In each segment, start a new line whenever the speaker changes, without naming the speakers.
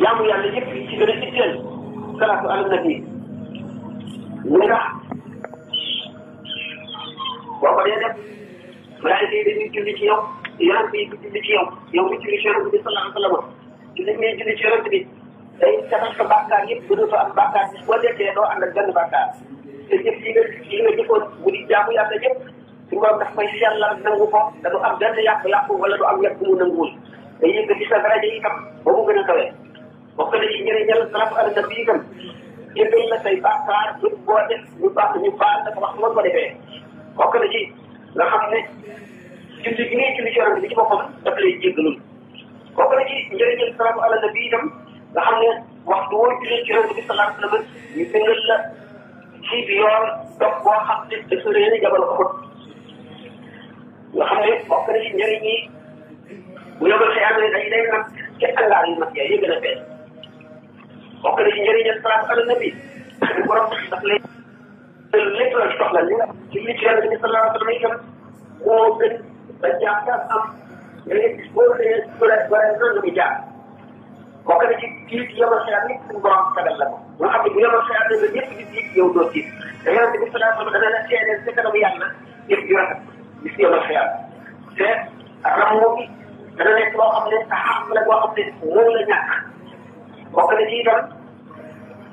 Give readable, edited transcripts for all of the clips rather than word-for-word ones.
jaamu yàlla yëpp ci gën a itteel salaatu ala nabi ñu tax boo ko dee def malaayika yi dañuy julli ci yow yonent yi di julli ci yow yow mi julli ci yonent bi sallallahu alayhi wa sallam julli ngay julli ci yonent bi day setal sa bàkkaar yëpp gënatoo am bàkkaar bis boo dekkee doo ànd ak benn bàkkaar te jëf yi nga jëfoon bu di jaamu yàlla yëpp su borom daf koy sellal nangu ko da du am benn yàqu-yàqu wala du am yàqu mu nanguwul day yëkkati sa daraja itam ba mu gën a kawee bokk na ci njëriñal salaatu ala nabi itam jéggal la say bàkkaar yëpp boo def ñu baax ñu baal la ko wax nga ko defee bokk na ci nga xam ne julli gi ngay julli ci yonent bi ci boppam daf lay jéggalul bokk na ci njëriñal salaatu ala nabi itam nga xam ne waxtu woo julli ci yonent bi sallallahu alayhi wa sallam ñu bindal la ci yoon dox boo xam ne dafa réer jabal ko nga xam ne bokk na ci njëriñ yi bu yóbbal xëy na dañuy day nag ci angaar yu mag yi gën a fees bokk na ci njëriñal salaatu ala nabi borom daf lay lépp la ci soxla li nga ci li ci yonent bi sallallahu alayhi wa sallam itam moo gën ba jaakaar am da ngay gis boo xëyee bare nan la muy jaar bokk na ci kii ci yomal xëy na suñu borom sagal la ko nga xam ne bu yomal xëy na nga ñëpp di tiit yow doo tiit te yonent bi sallallahu alayhi wa sallam dana la seedeel sa kanamu yàlla yëpp yu rafet gis yomal xëy te ramoo bi dana nekk loo xam ne saxaam la boo xam ne moom la ñàkk bokk na ci itam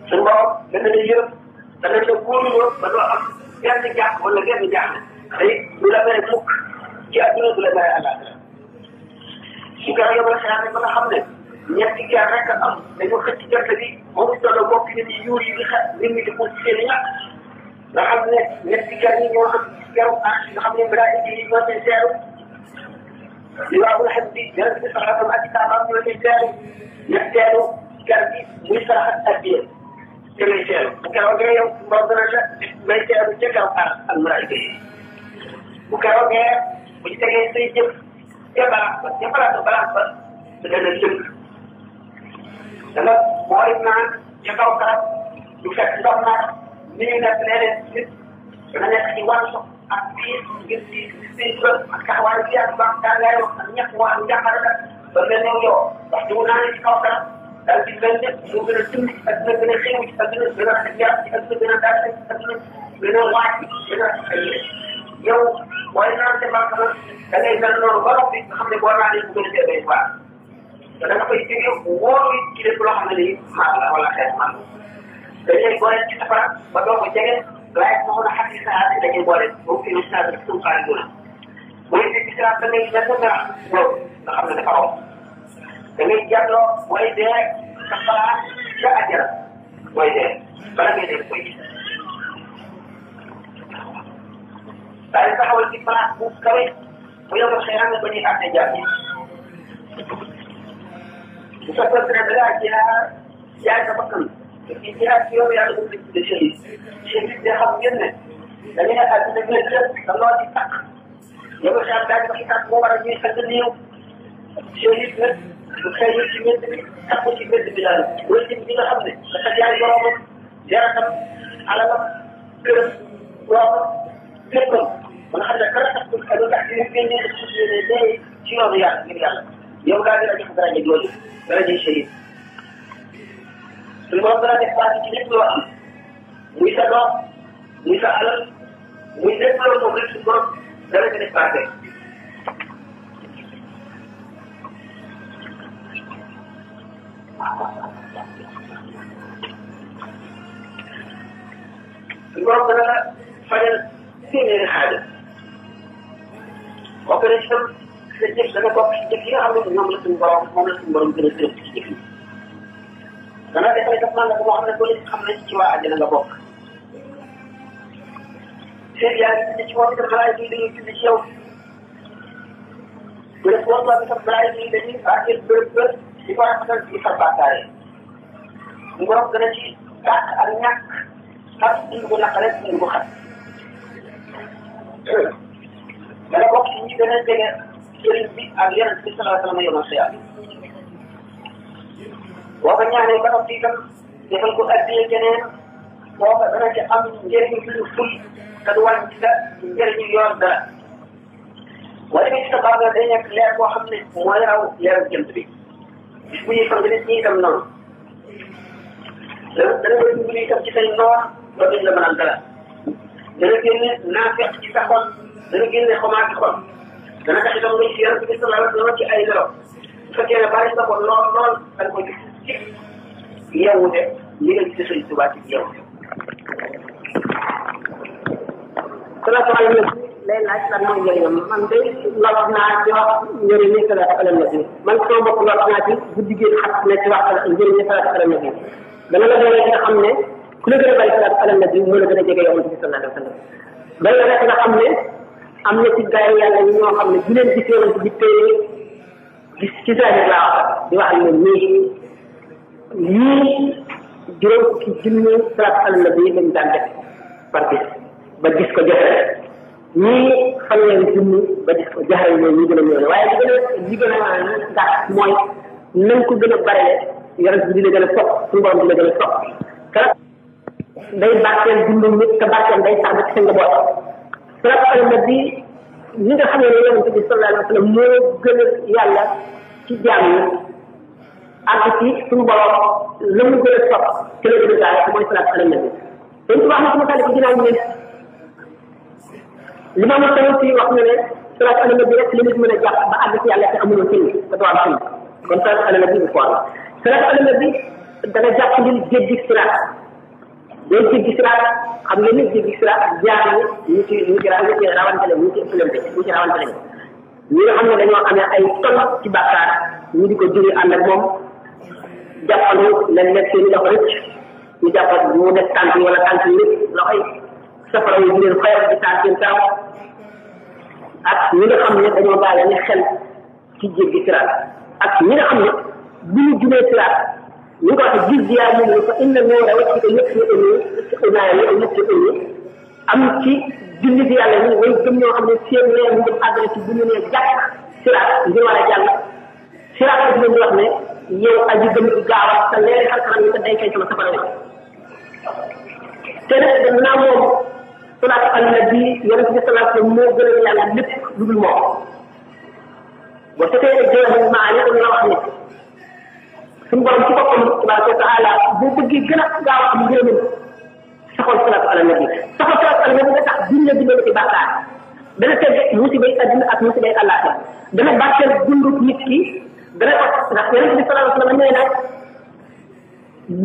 suñu borom dana la yërëm dana la wóoruloo ba doo am genn jàpp wala genn jaaxle te du la mere mukk ci adduna du la mere àllaaxira su ko yomal xëy ba nga xam ne ñetti ker rek am dañu xëcc gerte bi moom it tolloo bokk nit yi yuur yi di xa nit ñi di ko ci seen i ñàkk nga xam ne ñetti ker yi ñoo xam keru aar nga xam ne malaayika yi ñoo koy seeru li waabul xam bi yonent bi sallallahu alayhi wa sallam ak saabaam ñoo koy seeru ñetteelu ker bi muy sarax ak addiya te lay seeru bu keroogee yow mboq dana la may seeru ca keru aar ak malaayika yi bu keroogee bu ci tegee say jëf ca balance ba dana lëkk danga booy naan ca kaw garab du fekk ndox naan ni ñu nekk leneen nit dana nekk ci wàllu ak biir ngir di bët ak taxawaay bi ak baax tàngaay wax ak ñett moo am njàqare la ba mel ne yow waxtu wu naanee ci kaw garab daal di mel ne moo gën a dund ak dina gën a xew ci ak dina gën a rafet yaram ci ak dina gën a daal ak dina gën a waaj gën a rafet ay yow booy naan ca baax na da ngay mel noonu ba noppi nga xam ne boo naanee bu gën a seetee baax te da nga koy jógee wóoru it ci lépp loo xam ne nii maal la wala xeet maal dañ lay boole ci safara ba doo ko jege waaye moo mën a xati saa si dañuy boole moom fi mu saa rek suñu xaar yi mooy ci bisiraat da ngay mel ne merax loolu nga xam ne dafa romb da ngay jàlloo mooy dee sa xalaat ca àjjana mooy dee bala ngay dee koy gis daal di taxawal ci place bu kawe bu yóbbu xëy na ba ñuy àtte jaar yi bu fekkoon ne da ngaa jaay sa bakkan te ci jihaad ci yoonu yàlla bu tuddee shahid shahid day xam ngeen ne dañu ne àdduna bi lépp da loo ci takk yow xam daal di ci takk moo war a ñuy xel néew shahid nag bu xëy ci mbedd bi takku ci mbedd bi daal loolu ci bi nga xam ne dafa jaay boromam jaratam alalam këram doomam léppam ba nga xam ne kala tax lu tax ñu génnee def ci yéene dee ci yoonu yàlla ngir yàlla yow daal di la jox daraja jooju daraja shahid suñu borom dana def baati ci lépp loo am muy sa doom muy sa alal muy lépp loolu moom rek suñu borom dana ko def baate suñu borom dana la fajal téeméeri xaaja bokk na ci tam sa jëf dana bokk ci jëf yi nga xam ne ñoom la suñu borom moom la suñu borom gën a tënk ci jëf yi dana defal def naa la boo xam ne boo leen xam ne ci waa àjjana nga bokk seen yaa ngi ci moom itam malaay yi dañuy julli ci yow bu def woon waa itam malaay yi dañuy bàkkee bërëb bërëb di ko rafetal di far bàkkaare ñu borom gën a ci dàq ak ñàkk xat indi ko naqare indi ko xat dana bokk ci ñi gën a jege sëriñ bi ak yonent bi sallallahu alayhi wa sallam yomal xiyaam boo ko ñaanee ba noppi itam defal ko addiyee keneen boo ko dana ci am njëriñ lu ful te du wàññi sa njëriñu yoon dara boo demee ci sa baax day nekk leer boo xam ne mooy raw leeru jant bi bis bu ñuy fang nit ñi itam noonu dana ko dimbali itam ci say noor ba duñ la mënal dara dana génne naafeq ci sa xol dana génne xomaat ci xol dana tax itam nga ci yonent bi sallallahu alayhi wa sallam ci ay nelaw bu fekkee ne bari nga ko lool lool da nga ko gis ci yeewute li nga gis Sëriñ Tuubaa ci yeewute salaatu ala nabi lay laaj lan mooy njëriñam man de lool naa ci wax njëriñ ni salaatu ala nabi man sama bopp lool naa ci guddi gi xam ne ci wax njëriñ salaatu ala nabi dana la doole nga xam ne ku la gën a bari salaatu ala nabi moo la gën a jege yonent bi sallallahu alayhi wa sallam day la rek nga xam ne am na ci gaay yàlla ñi ñoo xam ne bu leen gis yonent bi téye gis ci zahir laa wax di wax ak ñoom ñii juróom fukki junni salaatu ala nabi lañ daan def par bis ba gis ko joxe ñii fanweeri junni ba gis ko joxe ñoom ñu gën a ñëw waaye li gën a ndax mooy nañ ko gën a barele yonent bi di la gën a sopp suñu borom di la gën a sopp kala day barkeel dundu nit te barkeel day sax ba ci sa njaboot salaatu ala nabi ñi nga xam ne yonent bi sallallahu alayhi wa sallam moo gën a yàlla ci jaam yi àgg ci suñu borom la mu gën a sopp ci la gën a gaaw mooy salaatu ala nabi dañ ko wax na sama tànn ginnaaw ne li ma mën a wax ne ne salaatu ala nabi rek li nit mën a jàpp ba àgg ci yàlla te amuloo sëñ te doo am sëñ kon salaatu ala nabi bu foor salaatu ala nabi dana jàpp ndil jéggi siraat day jéggi siraat xam nga nit jéggi siraat jaar ñu ci rawante la ñu ci ëppalante ñu ci rawante lañ ñi nga xam ne dañoo amee ay ton ci bàkkaar ñu di ko jëri ànd ak moom jàppandu leen nekk seen i loxo rëcc ñu jàppat mu def tànk yi wala tànk yi loxoy safara yi di leen xayal di taal seen kaw ak ñi nga xam ne dañoo bàyyi ne xel ci jéggi siraat ak ñi nga xam ne bu ñu jubee siraat ñu ko wax gis yaa mu ne fa inna noora wacci ko yëpp ñu am ci julli bi yàlla ñu way gëm ñoo xam ne seen leer ñu dem àggale ci bu ñu nee jàkk siraat ngir war a jàll siraat daf leen di wax ne yow aji gëm ci gaawal sa leeri xalkanam yi te day kay sama safara wi te nag dem naa moom salaatu ala nabi yonent bi sallallahu alayhi wa sallam moo gën a yàlla lépp lu dul moom boo seetee jëlaat maa ne dañoo wax ne suñu borom ci boppam tabaraka wa taala boo bëggee gën a gaaw am ngërëmam saxal salaatu ala nabi saxal salaatu ala nabi nga tax duñ la dimbali ci bàkkaar dana teg musibay adduna ak musibay àllaaxira dana bàcceel dundu nit ki dana ko ndax yonent bi sallallahu alayhi wa sallam nee na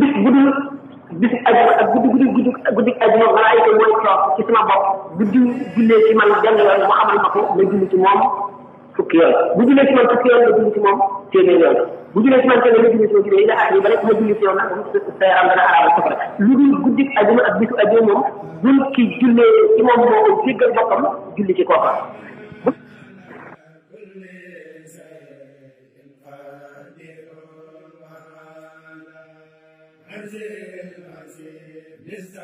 bis bu dul bisu ajuma ak guddi ajuma malaayika mooy toog ci sama bopp bu jullee ci man benn yoon mu xamal ma ko ma julli ci moom fukki yoon bu jullee ci man fukki yoon ma julli ci moom téeméer yoon bu jullee ci man téeméer ma julli ci moom juróomi la ak yi ba rek ma julli ci yow nag sa yaram dana araam safara lu dul guddi ajuma ak bisu ajuma moom bul ki jullee ci moom moo ko jéggal boppam julli ci kooka
Azil, azil,